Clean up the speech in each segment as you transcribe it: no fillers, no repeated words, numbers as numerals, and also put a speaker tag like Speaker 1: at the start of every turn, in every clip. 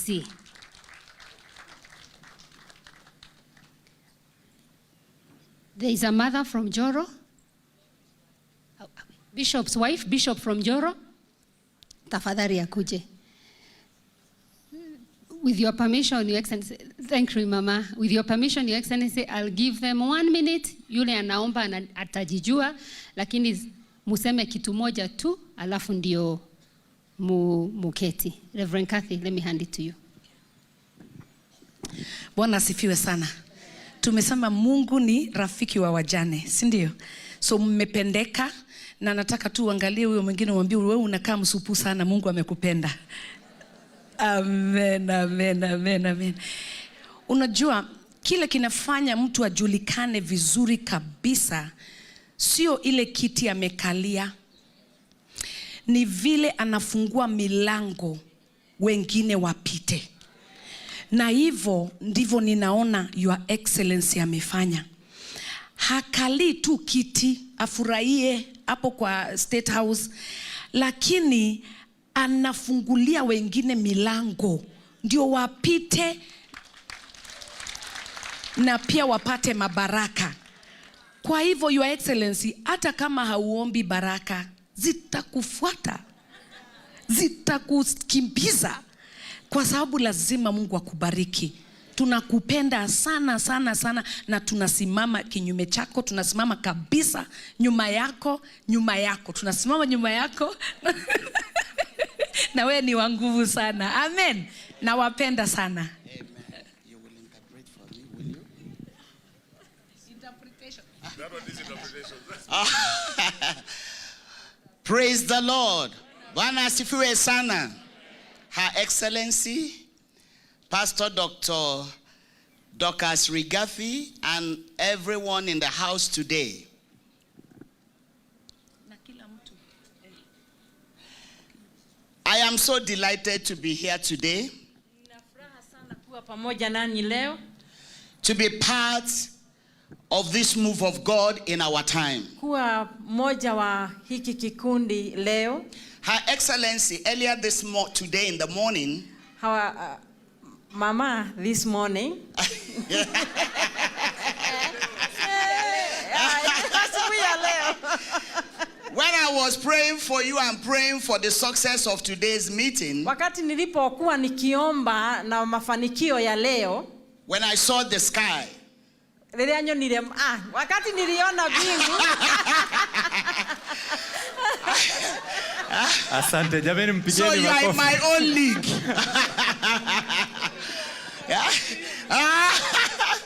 Speaker 1: see. There is a mother from Njoro, Bishop's wife, Bishop from Njoro. Tafadhali akuje. With your permission, Your Excellency, thank you, Mama. With your permission, Your Excellency, I'll give them one minute. Yule anaomba atajijua, lakini museme kitu moja tu, alafu ndio muketi. Reverend Kathy, let me hand it to you.
Speaker 2: Bwana asifiwe sana. Tumesema Mungu ni rafiki wa wajane, si ndio? So mmependeka na nataka tu uangalie huyo mwingine umwambie wewe unakaa msupu sana, Mungu amekupenda. Amen, amen, amen, amen. Unajua kile kinafanya mtu ajulikane vizuri kabisa sio ile kiti amekalia, ni vile anafungua milango wengine wapite. Na hivyo ndivyo ninaona Your Excellency amefanya. Hakalii tu kiti afurahie hapo kwa State House, lakini anafungulia wengine milango ndio wapite na pia wapate mabaraka. Kwa hivyo Your Excellency, hata kama hauombi baraka, zitakufuata, zitakukimbiza, kwa sababu lazima Mungu akubariki. Tunakupenda sana sana sana, na tunasimama kinyume chako, tunasimama kabisa nyuma yako, nyuma yako, tunasimama nyuma yako na wewe ni wa nguvu sana. Amen. Nawapenda sana.
Speaker 3: Amen. You will interpret for me, will you?
Speaker 2: Interpretation.
Speaker 4: That one is interpretation.
Speaker 3: Praise the Lord. Bwana asifiwe sana. Her Excellency, Pastor Dr. Dorcas Rigathi, and everyone in the house today.
Speaker 2: Na kila mtu.
Speaker 3: I am so delighted to be here today,
Speaker 5: Nina furaha sana kuwa pamoja nanyi leo,
Speaker 3: to be part of this move of God in our time.
Speaker 5: Kuwa mmoja wa hiki kikundi leo.
Speaker 3: Her Excellency, earlier this today in the morning,
Speaker 5: Hawa, mama this morning, asubuhi ya leo,
Speaker 3: when I was praying for you and praying for the success of today's meeting,
Speaker 5: wakati nilipokuwa nikiomba na mafanikio ya leo,
Speaker 3: when I saw the sky,
Speaker 5: rĩrĩa nyonire, ah, wakati niliona mbingu.
Speaker 6: Asante jameni,
Speaker 3: So
Speaker 6: mpigeni
Speaker 3: you are in
Speaker 6: makofi.
Speaker 3: My own league. Yeah? Ah.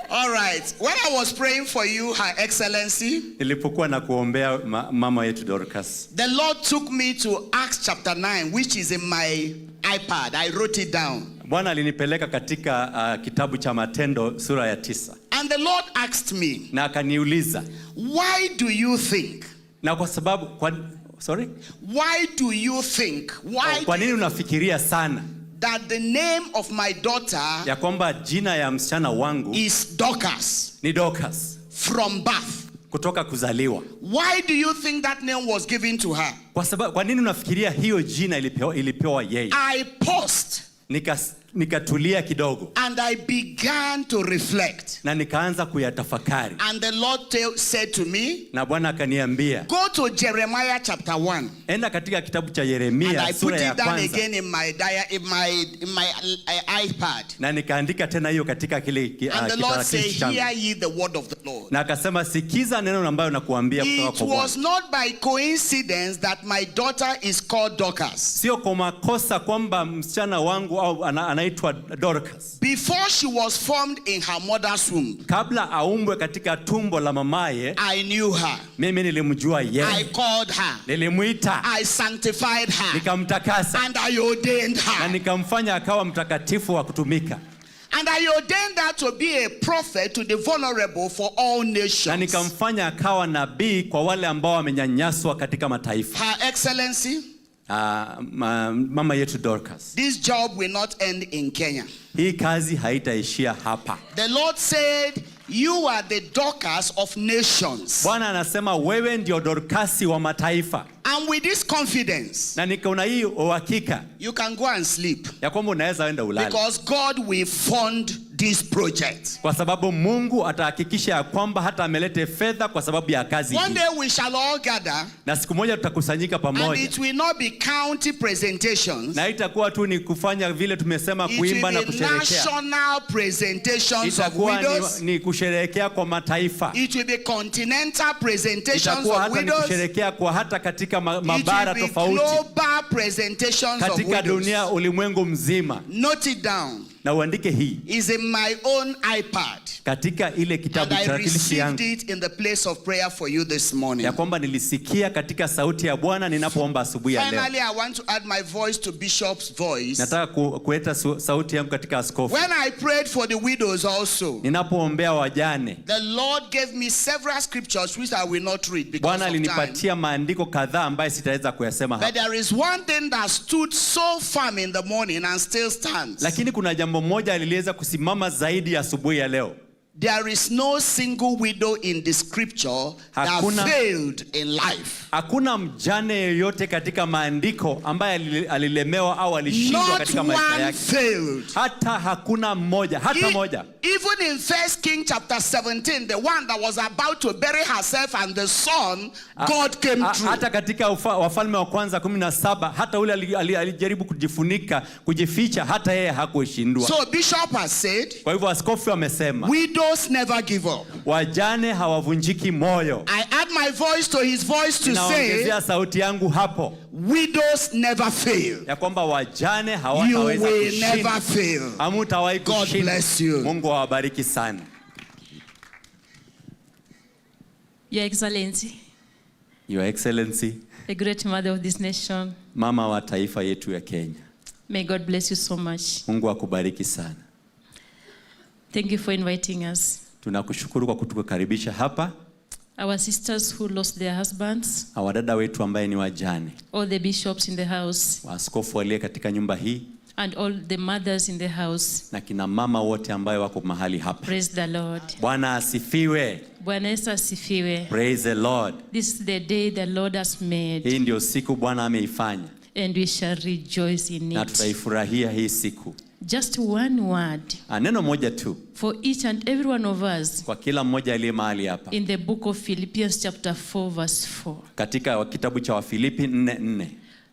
Speaker 3: All right. When I was praying for you, Her Excellency,
Speaker 6: Nilipokuwa na kuombea mama yetu Dorcas,
Speaker 3: the Lord took me to Acts chapter 9, which is in my iPad. I wrote it down.
Speaker 6: Bwana alinipeleka katika kitabu cha Matendo sura ya 9
Speaker 3: And the Lord asked me,
Speaker 6: na akaniuliza,
Speaker 3: "Why do you think?"
Speaker 6: Na kwa sababu kwa, sorry?
Speaker 3: Why do you think? Why
Speaker 6: Kwa
Speaker 3: do
Speaker 6: nini
Speaker 3: you
Speaker 6: unafikiria sana
Speaker 3: that the name of my daughter
Speaker 6: ya kwamba jina ya msichana wangu
Speaker 3: is Dorcas
Speaker 6: ni Dorcas
Speaker 3: from birth?
Speaker 6: Kutoka kuzaliwa?
Speaker 3: Why do you think that name was given to her?
Speaker 6: Kwa sababu kwa nini unafikiria hiyo jina ilipewa yeye?
Speaker 3: I paused
Speaker 6: Nikatulia kidogo
Speaker 3: and I began to reflect.
Speaker 6: Na nikaanza kuyatafakari.
Speaker 3: And the Lord said to me,
Speaker 6: Na Bwana akaniambia,
Speaker 3: "Go to Jeremiah chapter 1."
Speaker 6: Enda katika kitabu cha
Speaker 3: And
Speaker 6: Yeremia
Speaker 3: I put
Speaker 6: sura ya
Speaker 3: it down
Speaker 6: kwanza.
Speaker 3: Again in my dia- in my iPad.
Speaker 6: Na nikaandika tena hiyo katika kile
Speaker 3: And the Lord said,
Speaker 6: kitarakilishi changu.
Speaker 3: "Hear ye the word of the Lord."
Speaker 6: Na akasema, sikiza neno ambayo nakuambia kutoka
Speaker 3: It
Speaker 6: kwa Bwana.
Speaker 3: was not by coincidence that my daughter is called Dorcas.
Speaker 6: Sio kwa makosa kwamba msichana wangu au anaitwa Dorcas.
Speaker 3: Before she was formed in her mother's womb,
Speaker 6: Kabla aumbwe katika tumbo la mamaye,
Speaker 3: I knew her.
Speaker 6: Mimi nilimjua
Speaker 3: I
Speaker 6: yeye.
Speaker 3: Called her.
Speaker 6: Nilimuita,
Speaker 3: I sanctified her.
Speaker 6: Nikamtakasa
Speaker 3: And I ordained
Speaker 6: na
Speaker 3: her.
Speaker 6: Nikamfanya akawa mtakatifu wa kutumika.
Speaker 3: And I ordained her to be a prophet to the vulnerable for all
Speaker 6: Na
Speaker 3: nations.
Speaker 6: nikamfanya akawa nabii kwa wale ambao wamenyanyaswa katika mataifa.
Speaker 3: Her Excellency,
Speaker 6: Mama yetu Dorcas,
Speaker 3: this job will not end in Kenya.
Speaker 6: Hii kazi haitaishia hapa.
Speaker 3: The Lord said You are the Dorcas of nations.
Speaker 6: Bwana anasema wewe ndio Dorkasi wa mataifa.
Speaker 3: And with this confidence,
Speaker 6: Na niko na hii uhakika
Speaker 3: you can go and sleep
Speaker 6: ya kwamba unaweza enda ulale,
Speaker 3: because God will fund this project.
Speaker 6: kwa sababu Mungu atahakikisha ya kwamba hata amelete fedha kwa sababu ya kazi
Speaker 3: One
Speaker 6: hii.
Speaker 3: day we shall all gather,
Speaker 6: Na siku moja tutakusanyika
Speaker 3: and
Speaker 6: pamoja,
Speaker 3: it will not be county presentations.
Speaker 6: na itakuwa tu ni kufanya vile tumesema,
Speaker 3: It will
Speaker 6: kuimba na
Speaker 3: be
Speaker 6: kusherehekea.
Speaker 3: national presentations of
Speaker 6: Itakuwa
Speaker 3: widows.
Speaker 6: ni kusherehekea kwa mataifa,
Speaker 3: It will be continental presentations
Speaker 6: itakuwa
Speaker 3: of
Speaker 6: hata ni
Speaker 3: widows.
Speaker 6: kusherehekea kwa hata katika
Speaker 3: It
Speaker 6: mabara
Speaker 3: will be
Speaker 6: tofauti
Speaker 3: global presentations of
Speaker 6: katika dunia,
Speaker 3: widows.
Speaker 6: ulimwengu mzima.
Speaker 3: Note it down.
Speaker 6: Na uandike hii
Speaker 3: It's in my own iPad.
Speaker 6: katika ile
Speaker 3: And
Speaker 6: kitabu
Speaker 3: I
Speaker 6: tarakilishi
Speaker 3: received
Speaker 6: yangu
Speaker 3: it in the place of prayer for you this morning.
Speaker 6: ya kwamba nilisikia katika sauti ya Bwana ninapoomba asubuhi ya leo.
Speaker 3: Finally, I want to add my voice to Bishop's voice.
Speaker 6: Nataka kuleta sauti yangu katika askofu.
Speaker 3: When I prayed for the widows also,
Speaker 6: Ninapoombea wajane,
Speaker 3: the Lord gave me several scriptures which I will not read because
Speaker 6: Bwana
Speaker 3: of time.
Speaker 6: alinipatia maandiko kadhaa ambayo sitaweza kuyasema
Speaker 3: But
Speaker 6: hapa,
Speaker 3: there is one thing that stood so firm in the morning and still stands.
Speaker 6: lakini kuna jambo moja liliweza kusimama zaidi asubuhi ya leo.
Speaker 3: There is no single widow in the scripture that failed in life.
Speaker 6: Hakuna mjane yeyote katika maandiko ambaye alilemewa au alishindwa
Speaker 3: Not
Speaker 6: katika maisha
Speaker 3: one
Speaker 6: yake.
Speaker 3: failed.
Speaker 6: Hata hakuna mmoja, hata moja.
Speaker 3: Even in 1 King chapter 17, the one that was about to bury herself and the son, God came through.
Speaker 6: Hata katika Wafalme wa Kwanza 17, hata ule alijaribu kujifunika, kujificha, hata yeye hakushindwa.
Speaker 3: So Bishop has said,
Speaker 6: Kwa hivyo askofu amesema,
Speaker 3: widows never give up.
Speaker 6: wajane hawavunjiki moyo.
Speaker 3: I add my voice to his voice to say,
Speaker 6: Naongezea sauti yangu hapo
Speaker 3: widows never fail.
Speaker 6: ya kwamba wajane
Speaker 3: You
Speaker 6: hawataweza
Speaker 3: will
Speaker 6: kushinda.
Speaker 3: never fail.
Speaker 6: Hamutawahi
Speaker 3: God
Speaker 6: kushinda.
Speaker 3: bless you.
Speaker 6: Mungu awabariki sana.
Speaker 4: Your Excellency,
Speaker 6: Your Excellency,
Speaker 4: the great mother of this nation,
Speaker 6: mama wa taifa yetu ya Kenya.
Speaker 4: may God bless you so much.
Speaker 6: Mungu akubariki sana.
Speaker 4: Thank you for inviting us.
Speaker 6: Tunakushukuru kwa kutukaribisha hapa.
Speaker 4: Our sisters who lost their husbands,
Speaker 6: Wadada wetu ambaye ni wajane,
Speaker 4: all the bishops in the house,
Speaker 6: waaskofu walio katika nyumba hii
Speaker 4: and all the mothers in the house.
Speaker 6: na kina mama wote ambayo wako mahali hapa.
Speaker 4: Praise the Lord.
Speaker 6: Bwana asifiwe.
Speaker 4: Bwana Yesu asifiwe.
Speaker 6: Praise the Lord.
Speaker 4: This is the day the Lord has made,
Speaker 6: Hii ndio siku Bwana ameifanya
Speaker 4: and we shall rejoice in
Speaker 6: na
Speaker 4: it.
Speaker 6: tutaifurahia hii siku.
Speaker 4: Just one word
Speaker 6: Neno moja tu
Speaker 4: for each and every one of us
Speaker 6: kwa kila mmoja aliye mahali hapa,
Speaker 4: in the book of Philippians chapter 4 verse 4.
Speaker 6: katika kitabu cha Wafilipi 4:4.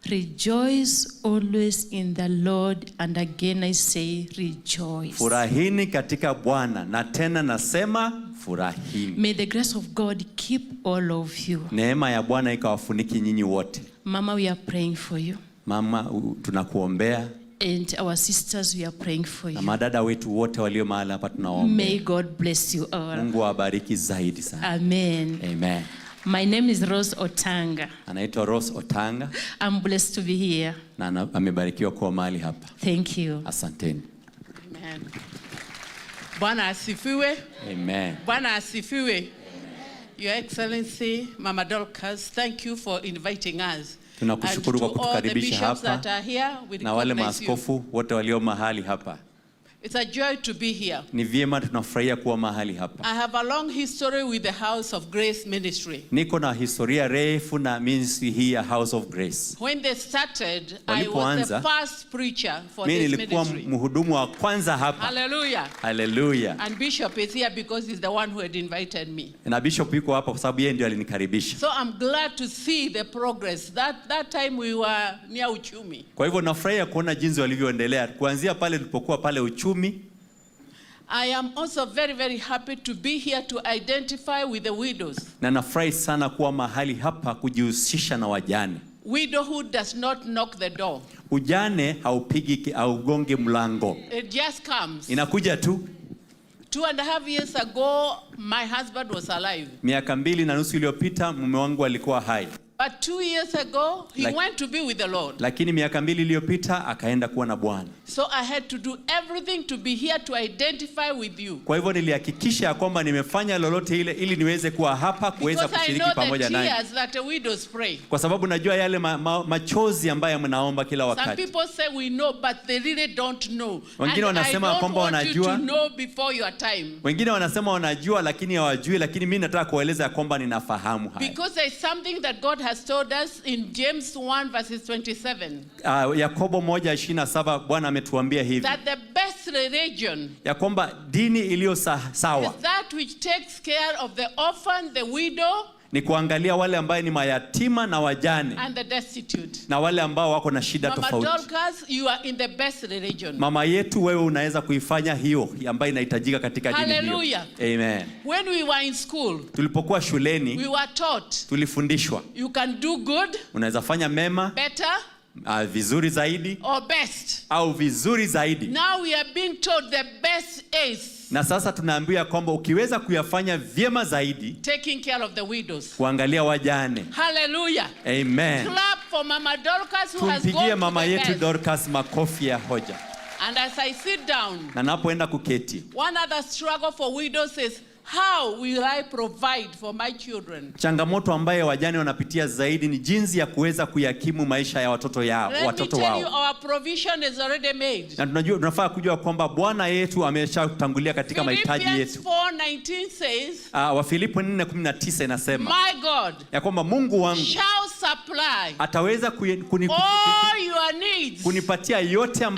Speaker 4: Rejoice always in the Lord, and again I say rejoice.
Speaker 6: Furahini katika Bwana, na tena nasema furahini.
Speaker 4: May the grace of God keep all of you.
Speaker 6: Neema ya Bwana ikawafuniki nyinyi wote.
Speaker 4: Mama, we are praying for you.
Speaker 6: Mama, tunakuombea
Speaker 4: And our sisters, we are praying for
Speaker 6: na
Speaker 4: you.
Speaker 6: madada wetu wote walio mahali hapa tunawaombea.
Speaker 4: May God bless you all.
Speaker 6: Mungu awabariki zaidi sana.
Speaker 4: Amen.
Speaker 6: Amen.
Speaker 4: My name is Rose Otanga.
Speaker 6: Anaitwa Rose Otanga
Speaker 4: I'm blessed to be here.
Speaker 6: na amebarikiwa kuwa mahali hapa.
Speaker 4: Thank you.
Speaker 6: Asanteni.
Speaker 7: Amen. Bwana asifiwe.
Speaker 6: Amen.
Speaker 7: Bwana asifiwe. Your Excellency, Mama Dorcas, thank you for inviting us.
Speaker 6: Tunakushukuru kwa
Speaker 7: And to all the
Speaker 6: kutukaribisha
Speaker 7: bishops
Speaker 6: hapa
Speaker 7: that are here, we
Speaker 6: na wale
Speaker 7: recognize you.
Speaker 6: maaskofu wote walio mahali hapa.
Speaker 7: It's a joy to be here.
Speaker 6: Ni vyema tunafurahia kuwa mahali hapa.
Speaker 7: I have a long history with the House of Grace Ministry.
Speaker 6: Niko na historia refu na ministry hii ya House of Grace.
Speaker 7: When they started, I was the
Speaker 6: Walipoanza,
Speaker 7: first preacher for
Speaker 6: mimi
Speaker 7: this
Speaker 6: nilikuwa
Speaker 7: ministry.
Speaker 6: mhudumu wa kwanza hapa.
Speaker 7: Hallelujah.
Speaker 6: Hallelujah.
Speaker 7: And Bishop is here because he's the one who had invited me.
Speaker 6: Na Bishop yuko hapa kwa sababu yeye ndio alinikaribisha.
Speaker 7: So I'm glad to see the progress. That time we were near Uchumi.
Speaker 6: Kwa hivyo nafurahia kuona jinsi walivyoendelea kuanzia pale tulipokuwa pale Uchumi.
Speaker 7: I am also very, very happy to be here to identify with the widows.
Speaker 6: Na nafurahi sana kuwa mahali hapa kujihusisha na wajane.
Speaker 7: Widowhood does not knock the door.
Speaker 6: Ujane haupigi, haugongi mlango.
Speaker 7: It just comes.
Speaker 6: Inakuja tu.
Speaker 7: 2.5 years ago, my husband was alive.
Speaker 6: Miaka 2.5 iliyopita mume wangu alikuwa hai.
Speaker 7: But 2 years ago, he went to be with the Lord.
Speaker 6: Lakini miaka 2 iliyopita akaenda kuwa na Bwana.
Speaker 7: So I had to do everything to be here to identify with you.
Speaker 6: Kwa hivyo nilihakikisha ya kwamba nimefanya lolote ile ili niweze kuwa hapa kuweza
Speaker 7: Because I
Speaker 6: kushiriki
Speaker 7: know the
Speaker 6: pamoja naye,
Speaker 7: tears that the widows pray.
Speaker 6: kwa sababu najua yale machozi ambayo mnaomba kila
Speaker 7: Some
Speaker 6: wakati.
Speaker 7: people say we know, but they really don't know.
Speaker 6: Wengine
Speaker 7: And I
Speaker 6: wanasema
Speaker 7: don't
Speaker 6: kwamba
Speaker 7: want you to
Speaker 6: wanajua.
Speaker 7: know before your time.
Speaker 6: Wengine wanasema wanajua lakini hawajui, lakini mimi nataka kuwaeleza ya kwamba ninafahamu haya.
Speaker 7: Because there's something that God has told us in James 1 verses 27.
Speaker 6: Yakobo 1:27 Bwana ametuambia hivi
Speaker 7: That the best religion
Speaker 6: ya kwamba dini iliyo sawa
Speaker 7: is that which takes care of the orphan, the widow,
Speaker 6: ni kuangalia wale ambaye ni mayatima na wajane
Speaker 7: and the destitute.
Speaker 6: na wale ambao wako na shida
Speaker 7: Mama
Speaker 6: tofauti.
Speaker 7: Dorcas, you are in the best religion.
Speaker 6: Mama yetu, wewe unaweza kuifanya hiyo ambayo inahitajika katika dini hiyo.
Speaker 7: Hallelujah.
Speaker 6: Amen.
Speaker 7: When we were in school,
Speaker 6: Tulipokuwa shuleni
Speaker 7: we were taught
Speaker 6: tulifundishwa
Speaker 7: you can do good,
Speaker 6: unaweza fanya mema,
Speaker 7: better,
Speaker 6: vizuri zaidi
Speaker 7: or best.
Speaker 6: au vizuri zaidi.
Speaker 7: Now we are being told the best is
Speaker 6: Na sasa tunaambiwa kwamba ukiweza kuyafanya vyema zaidi,
Speaker 7: taking care of the widows.
Speaker 6: kuangalia wajane.
Speaker 7: Hallelujah.
Speaker 6: Amen.
Speaker 7: Clap for Mama Dorcas who has gone
Speaker 6: Tumpigie
Speaker 7: to
Speaker 6: mama
Speaker 7: the
Speaker 6: yetu
Speaker 7: best.
Speaker 6: Dorcas makofi ya hoja.
Speaker 7: And as I sit down,
Speaker 6: Na napoenda kuketi,
Speaker 7: one other struggle for widows is, how will I provide for my children?
Speaker 6: Changamoto ambayo wajane wanapitia zaidi ni jinsi ya kuweza kuyakimu maisha ya watoto yao,
Speaker 7: Let me
Speaker 6: watoto
Speaker 7: tell you,
Speaker 6: wao.
Speaker 7: our provision is already made.
Speaker 6: Na tunajua tunafaa kujua kwamba Bwana yetu ameshatangulia katika mahitaji
Speaker 7: Philippians
Speaker 6: yetu.
Speaker 7: 4:19 says,
Speaker 6: Wafilipo 4:19 inasema
Speaker 7: "My God
Speaker 6: ya kwamba Mungu wangu
Speaker 7: shall supply
Speaker 6: ataweza
Speaker 7: all your needs
Speaker 6: kunipatia yote ambayo